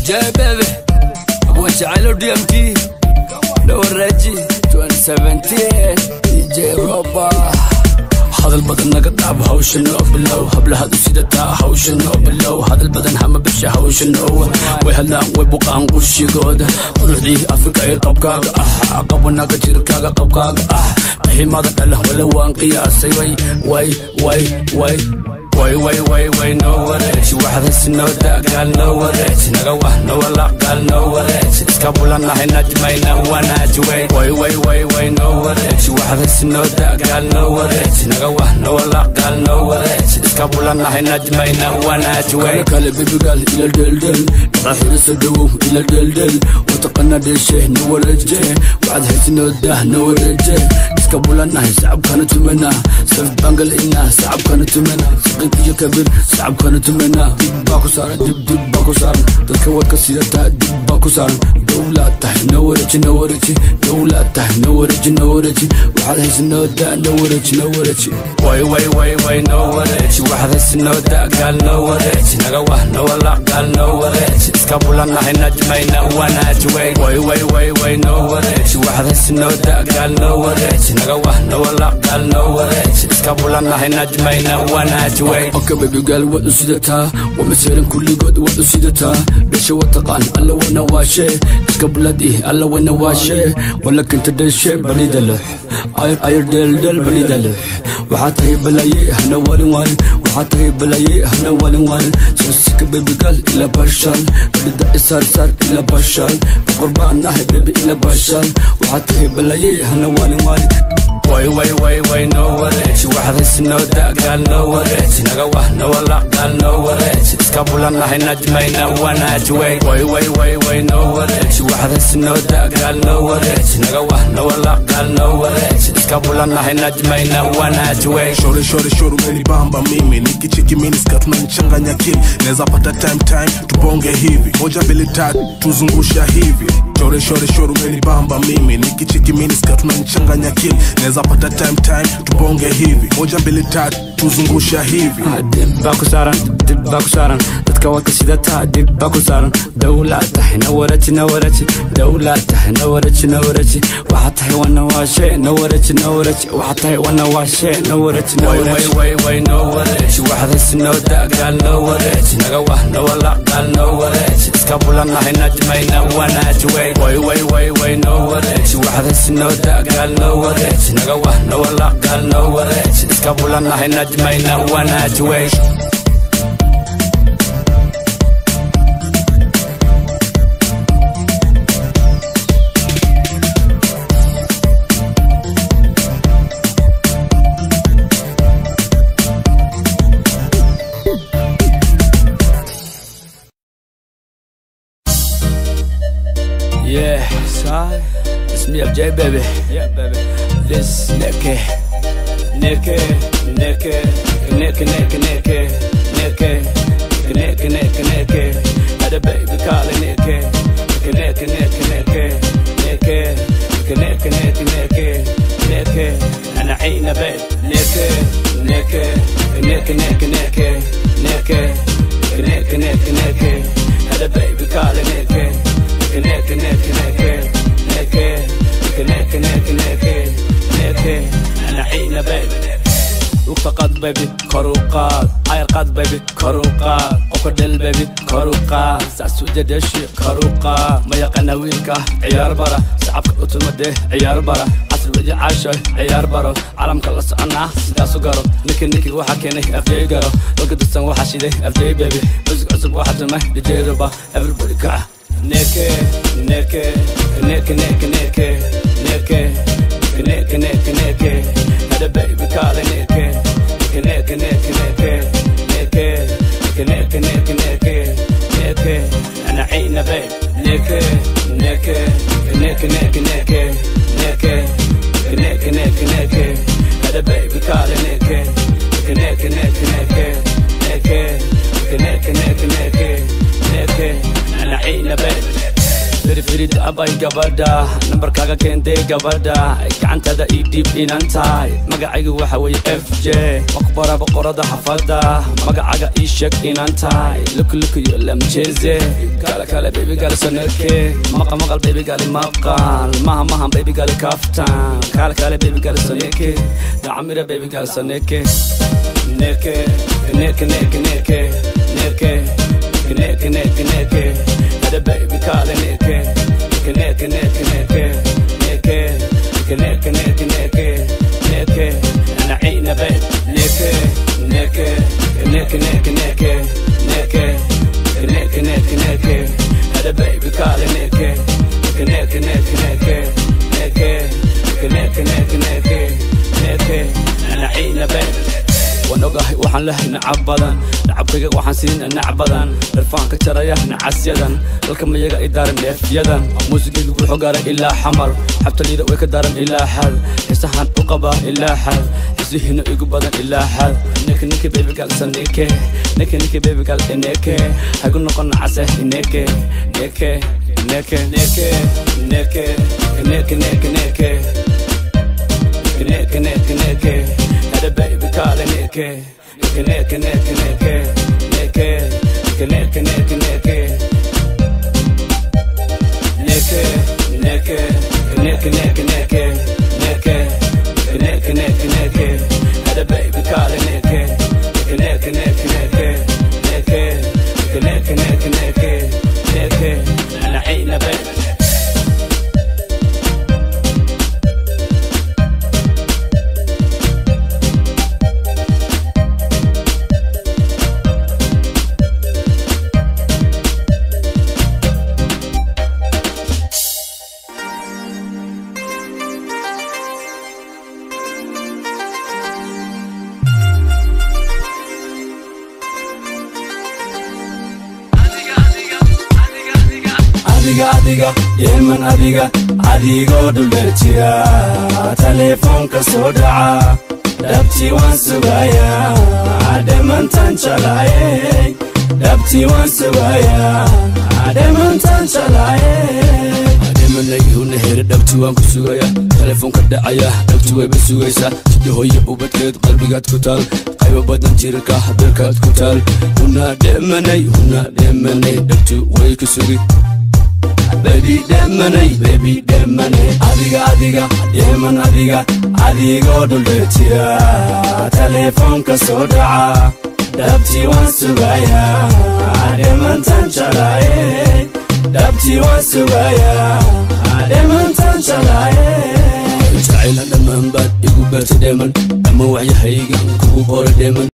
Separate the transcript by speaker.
Speaker 1: FJ baby Abwan Jacayl DMT Low Reji 2017 DJ Roba hadal badan naga dhaaf hawsha noo bilow hablahaad u sidataa hawsha noo bilow hadal badan hama bisha hawsha noo way hadlaan way buqaan qushigooda quruxdii Afrika ee qabkaaga ah qabanaaga jirkaaga qabkaaga ah qiimada dhala wala waan qiyaasay way way way way way way way way no wareej waxaad noo dagaal no wareej naga wah no walaaqal no wareej iska bulanahay najmayna wanaaj way way way way way no wareej waxaad noo dagaal no wareej naga wah no walaaqal no wareej iska bulanahay najmayna wanaaj way kale baby girl ila del dhaxirisa dawo ila del wataqana dheeshe no wareej waxaad noo dah no wareej iska bulanahay sacabkana tumana saf bangal ina sacabkana tumana iyo kabir sacabkana tumana dib baa ku saaran dib dib baa ku saaran dadka wadka sidataa dib baa ku saaran dowlad tahay no wareeji no wareeji dowlad tahay no wareeji no wareeji waxaad haysanoo daa no wareeji no wareeji way way way way no wareeji waxaad haysanoo daa gaal no wareeji naga wah no walaaqal no wareeji iska bulanahay najmayna wanaaj way way way way way no wareeji waxaad haysanoo daa gaal no wareeji naga wah no walaaqal no wareeji iska bulanahay najmayna wanaaj way okay baby girl waad u sidataa waa maseeran kulligood waad u sidataa dhasha wataqaan alla wana waashe iska buladii alla wana waashe wala kinta dhashe balida lux ayr ayr del balida lux waxaa tahay balaye hana walin waalin waxaa tahay balaye hana walin waalin soo sika baby girl ila bashal balida isaar saar ila bashal boqor baan nahay baby ila bashal waxaa tahay balaye hana walin waalin way way way way no wareej waxaad haysanoo dagaal no wareej naga wah no walaaqal no wareej iska bulanahay najmayna wanaaj way way way way way no wareej waxaad haysanoo dagaal no wareej naga wah no walaaqal no wareej iska bulanahay najmayna wanaaj way
Speaker 2: shore shore shore umenibamba mimi nikicheki miniskirt unanichanganya akili naweza pata time time tubonge hivi 1 2 3 tuzungusha hivi shore shore shore umenibamba mimi nikicheki miniskirt unanichanganya akili naweza pata time time tubonge hivi 1 2 3 tuzungusha hivi
Speaker 1: dib baa ku saaran dib baa ku saaran dadka wadka sidataa dib baa ku saaran dowlad tahay no wareeji no wareeji dowlad tahay no wareeji no wareeji waxaa tahay wana waashe no wareeji no wareeji waxaa tahay wana waashe no wareeji no wareeji way way way no wareeji waxaad haysanoo dagaal no wareeji naga wah no walaaqal no wareeji iska bulanahay najmayna wanaaj way way way way way no wareeji waxaad haysanoo dagaal no wareeji naga wah no walaaqal no wareeji iska bulanahay najmayna wanaaj way. Yeah, son. It's me, FJ, baby. Yeah, baby. This Nicky, Nicky, Nicky, Nicky, Nicky, Nicky, Nicky, Nicky, Nicky, Nicky. Had a baby calling Nicky, Nicky, Nicky, Nicky, Nicky, Nicky, Nicky, Nicky, Nicky. And I ain't a babe. Nicky, Nicky, Nicky, Nicky, Nicky, Nicky, Nicky, Nicky, Nicky. Had a baby calling Nicky. Nicky, Nicky, Nicky, Nicky, Nicky, Nicky, Nicky, Nicky, أنا عينا baby. Lugta qaad baby, kor u qaad, ayar qaad baby, kor u qaad, qofka dhel baby, kor u qaad, saasuuja dheeshi kor u qaad, ma yaqaana wiilka ciyaar bara, sacabka u tuma deh ciyaar bara, casri weji caashoy ciyaar baro, caalamka la soconaa sidaas u garo, Nicky Nicky waxaa keenay FJ garo, dalka dusan waxaa shiday FJ baby, music cusub waxaa tumay DJ Roba, everybody kaca. Nicky, Nicky, Nicky, Nicky, Nicky, Nicky, Nicky, Nicky, Nicky. Had a baby calling Nicky, Nicky, Nicky, Nicky, Nicky, Nicky, Nicky, Nicky, Nicky. And I ain't a babe. Nicky, Nicky, Nicky, Nicky, Nicky, Nicky, Nicky, Nicky, Nicky. Had a baby calling Nicky, Nicky, Nicky, Nicky, Nicky, Nicky, Nicky, Nicky, Nicky. And I ain't a babe. Very very Abay gabadha nambarkaaga keentay gabadha gacantada ii dhiib inaan tahay magacaygu waxa weeye FJ maqbara boqorada xafada magacaaga ii sheeg inaan tahay lukulukuyo lamjeze kale kale baby gali saneke maqa maqal baby gali maqal maha mahan baby gali kaftan kale kale baby gali saneke dacamira baby gali saneke neke neke neke neke neke neke neke neke hada baby kale neke neke neke neke neke neke neke neke neke انا عينا بيت neke neke neke neke neke neke neke neke neke هذا baby kale neke neke neke neke neke neke neke neke neke انا عينا بيت ونوغاhay waxaan lehay nacab badan nacabkayga waxaan siina nac badan dharfaanka jaraya nacasyadan dalka mayaga i daaran neefyadan muusigaygu wuxuu gaaray ilaa xamar xabtaliida way ka daaran ilaa xad xisahan u qabaa ilaa xad xisihiina igu badan ilaa xad neke neke baby gal saneke neke neke baby gal eneke hagu noqon nacase ineke neke neke neke neke neke neke neke neke neke neke hada baby kale neke neke neke neke neke neke neke neke neke neke neke neke neke neke neke neke neke hada baby kale neke neke neke neke neke neke neke neke neke انا عينا baby adiga adiga yeman adiga adigoo dhuldheer jira taleefoonka soo dhaca dhabtii waan sugayaa dhammaantaan jeclaayey dhabtii waan sugayaa dhammaantaan jeclaayey adeemanayhuna here dhabtii waan ku sugayaa taleefoonka dhacaya dhabtii wayba sugaysaa sida hooye ubadkeed qalbigaad ku taal qaybo badan jirka habirkaad ku taal huna dhemanay huna dhemanay dhabtii way ku sugi baby demanay baby demanay adiga adiga yeman adiga adigoo dhuldheer jira taleefoonka soo dhaca dhabtii waan sugayaa dhammaantaan jeclaayey dhabtii waan sugayaa dhammaantaan jeclaayey jacayla dhammaan baad igu beertay dheeman dhammaan waxyahaygan kugu qoray dheeman.